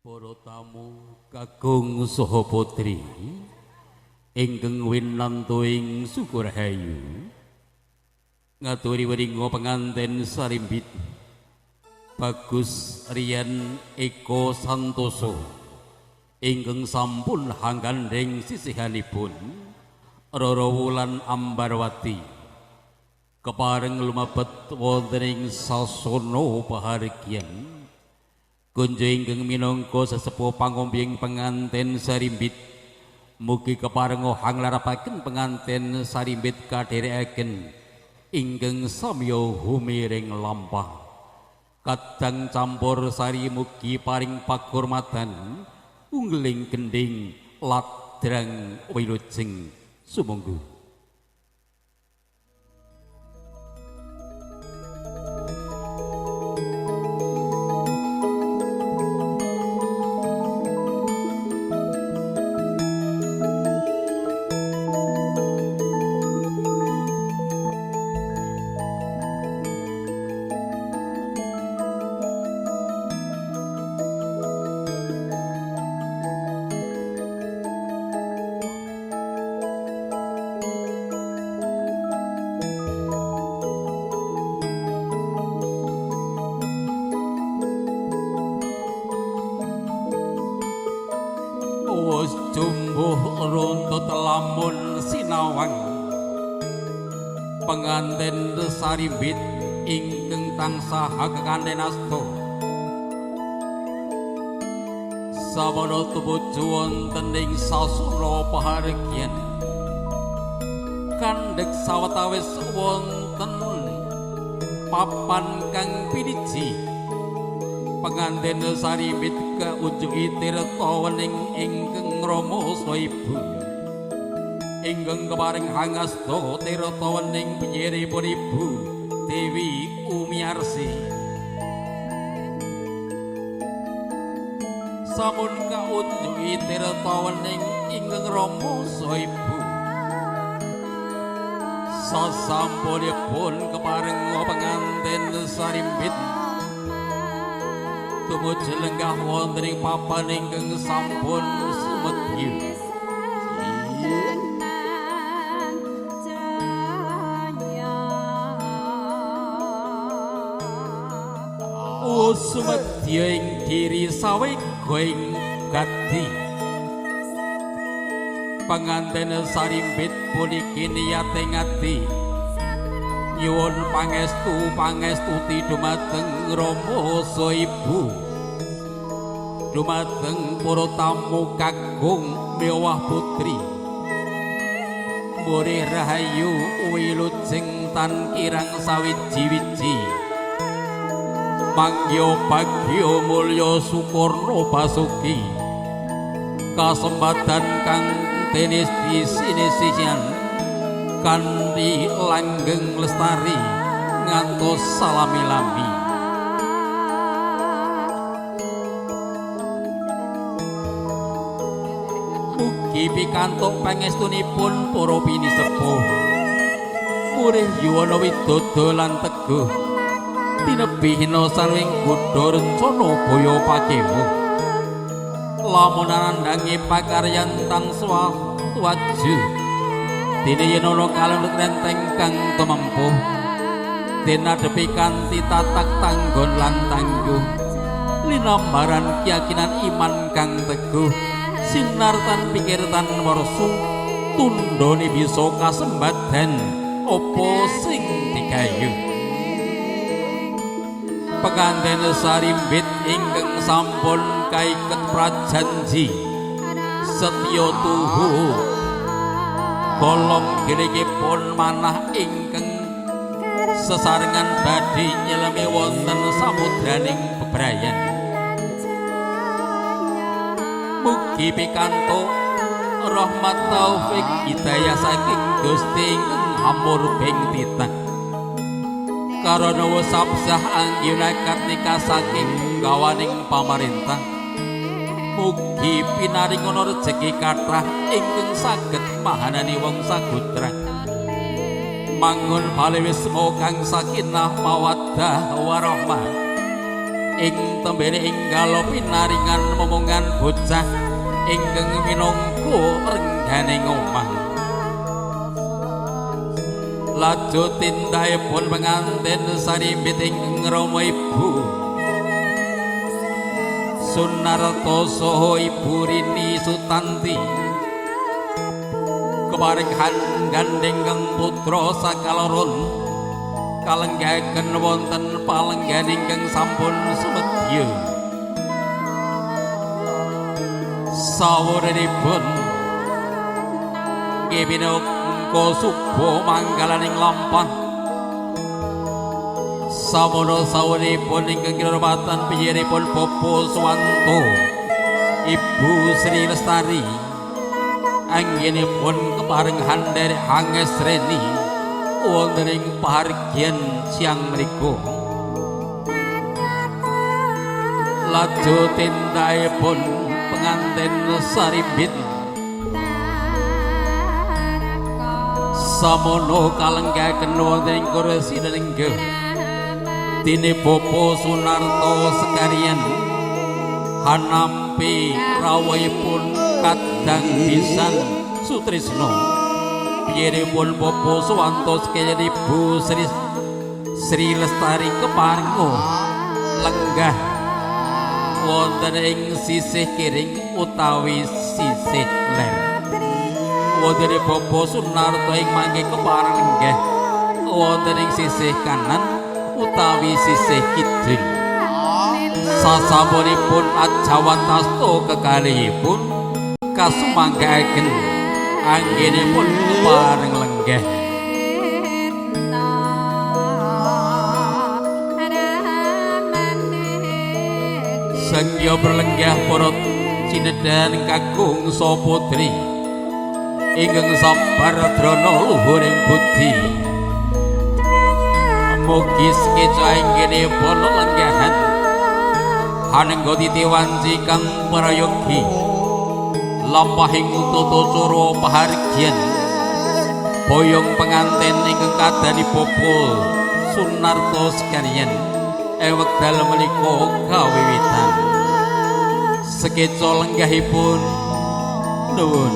Para tamu kakung saha putri ingkang winantu ing Sukurahayu ngaturi wringa penganten sarimbit Bagus Rian Eko Santoso ingkang sampun hanggandheng sisihanipun Roro Wulan Ambarwati kepareng lumebet wonten ing sasana pahargyan. Kunjo ingkang minangka sesepuh pangombying penganten sarimbit mugi kepareng hanglarapaken penganten sarimbit kadherekaken ingkang samya humiring lampah. Kadang campur sari mugi paring pakurmatan unggeling gendhing ladrang wilujeng sumangga. Runtut lamun sinawang penganten sarimbit ingkang tansah kekanten asta sawana tumuju wonten ing sasana pahargyan kandhek sawetawis wonten papan kang piniji penganten sarimbit kaunjuki tirta wening ingkang rama saha ibu ingkang keparing hangasta tirta wening piyiripun Ibu Dewi Umiarsi. Sampun kaunjuki tirta wening ingkang rama saha ibu sasampunipun kepareng penganten sarimbit tumuju lenggah wonten ing papan ingkang sampun sumedya. Sumedya ing diri sawega ing gati penganten sarimbit puniki niyate ngati nyuwun pangestu pangestuti dumateng rama saha ibu dumateng para tamu kakung mewah putri murih rahayu wilujeng tan kirang sawiji-wiji mangya bagya mulya sukarna basuki kasempatan kang denis disinisian kanthi langgeng lestari ngantos salami-lami. Mugi pikantuk pangestunipun para pinisepuh murih yuwana widodo lan teguh tinebihna sarwing godha rencana baya pakewuh lamun nandhangi pakaryan tansah tuwaju dene yen ana kalundhut renteng kang tumempuh den adhepi kanthi tatak tanggon lan tangguh linambaran keyakinan iman kang teguh sinar tan pikir tan wersu tundhone bisa kasembadan apa sing digayu. Penganten sarimbit ingkang sampun kaiket prajanji setya tuhu kolom giligipun manah ingkang sesarengan badhe nyelemi wonten samudraning bebrayan. Mugi pikantuk rahmat taufik hidayah saking Gusti ingkang hamurbing titah karana wosabsah anggina kartika saking gawaning pamarentah. Mugi pinaringono rejeki kathah ingkang saged mahanani wong sagutra mangun bale wisma kang sakinah mawaddah warahmah. Ing tembene enggal pinaringan momongan bocah ingkang minangka rengganing omah. Laju tindakipun pengantin sarimbit ingkang rama ibu Sunarto saha Ibu Rini Sutanti keparengan gandeng kang putra sakaloron kalenggahaken wonten palenggan ingkang sampun sumedya. Sawetawinipun nggih minangka suba manggalaning lampah. Samono sawetawinipun ingkang kinurmatan piyiripun Bapak Suwanto Ibu Sri Lestari anggenipun keparenghan nderek hangesreni wonten ing pahargyan siang mriku. Laju tindakipun pengantin sarimbit samono kalenggahaken wonten ing kursi lenggah dene Bapak Sunarto sekalian hanampi rawuhipun kadang bisan Sutrisno piyiripun Bapak Suwanto sekalian Ibu Sri Lestari keparenga lenggah wonten ing sisih kiring utawi sisih ler. Wonten Bapak Sunarto ing mangke kepareng lenggah wonten ing sisih kanan utawi sisih kidul. Sasampunipun ajawatasta kekalihipun kasumanggaaken anggenipun kepareng lenggah. Sengya berlenggah para cinedhan kakung saha putri ingkang sabar drana luhuring budi. Mugi sekeca anggenipun lenggahan hanengga titi wanci kang prayogi lampahing tata cara pahargyan boyong pengantin ingkang kadani Bapak Sunarto sekalian ing wekdal menika kawiwitan. Sekeca lenggahipun nuwun.